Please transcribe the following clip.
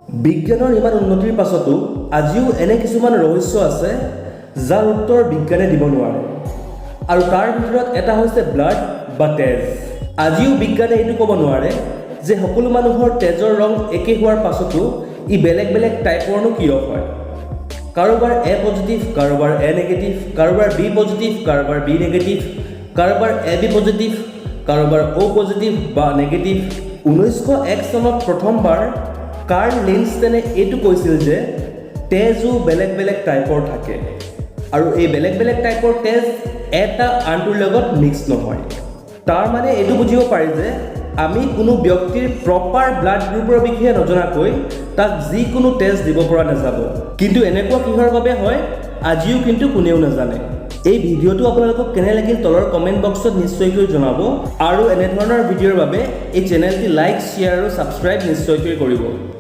বিজ্ঞানৰ ইমান উন্নতিৰ পাছতো আজিও এনে কিছুমান ৰহস্য আছে, যাৰ উত্তৰ বিজ্ঞানে দিব নোৱাৰে আৰু তাৰ ভিতৰত এটা হৈছে ব্লাড বা তেজ। আজিও বিজ্ঞানে এইটো ক'ব নোৱাৰে যে সকলো মানুহৰ তেজৰ ৰং একে হোৱাৰ পাছতো ই বেলেগ বেলেগ টাইপৰনো কিয় হয়। কাৰোবাৰ এ পজিটিভ, কাৰোবাৰ এ নেগেটিভ, কাৰোবাৰ বি পজিটিভ, কাৰোবাৰ বি নেগেটিভ, কাৰোবাৰ এ বি পজিটিভ, কাৰোবাৰ অ' পজিটিভ বা নেগেটিভ। 1901 চনত প্ৰথমবাৰ কাৰ্ল লেণ্ডষ্টেইনে এইটো কৈছিল যে তেজো বেলেগ বেলেগ টাইপৰ থাকে আৰু এই বেলেগ বেলেগ টাইপৰ তেজ এটা আনটোৰ লগত মিক্স নহয়। তাৰ মানে এইটো বুজিব পাৰি যে আমি কোনো ব্যক্তিৰ প্ৰপাৰ ব্লাড গ্ৰুপৰ বিষয়ে নজনাকৈ তাক যিকোনো তেজ দিব পৰা নাযাব। কিন্তু এনেকুৱা কিহৰ বাবে হয়, আজিও কিন্তু কোনেও নাজানে। এই ভিডিঅ'টো আপোনালোকক কেনে লাগিল, তলৰ কমেণ্ট বক্সত নিশ্চয়কৈ জনাব আৰু এনেধৰণৰ ভিডিঅ'ৰ বাবে এই চেনেলটি লাইক, শ্বেয়াৰ আৰু ছাবস্ক্ৰাইব নিশ্চয়কৈ কৰিব।